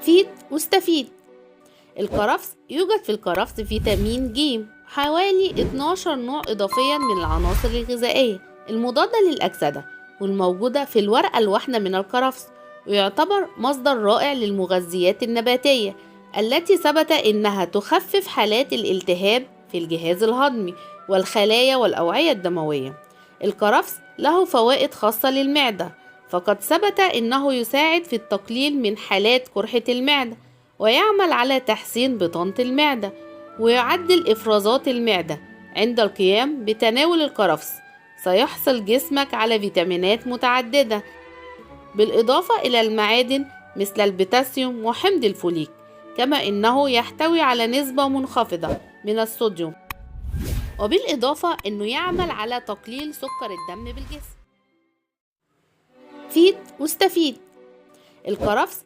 فيد واستفيد. الكرفس يوجد في الكرفس فيتامين ج حوالي 12 نوع إضافيا من العناصر الغذائية المضادة للأكسدة، والموجودة في الورقة الواحدة من الكرفس، ويعتبر مصدر رائع للمغذيات النباتية التي ثبت إنها تخفف حالات الالتهاب في الجهاز الهضمي والخلايا والأوعية الدموية. الكرفس له فوائد خاصة للمعدة، فقد ثبت إنه يساعد في التقليل من حالات قرحة المعدة، ويعمل على تحسين بطانة المعدة، ويعدل إفرازات المعدة. عند القيام بتناول الكرفس سيحصل جسمك على فيتامينات متعددة، بالإضافة إلى المعادن مثل البوتاسيوم وحمض الفوليك، كما إنه يحتوي على نسبة منخفضة من الصوديوم، وبالإضافة إنه يعمل على تقليل سكر الدم بالجسم. فيد واستفيد. الكرفس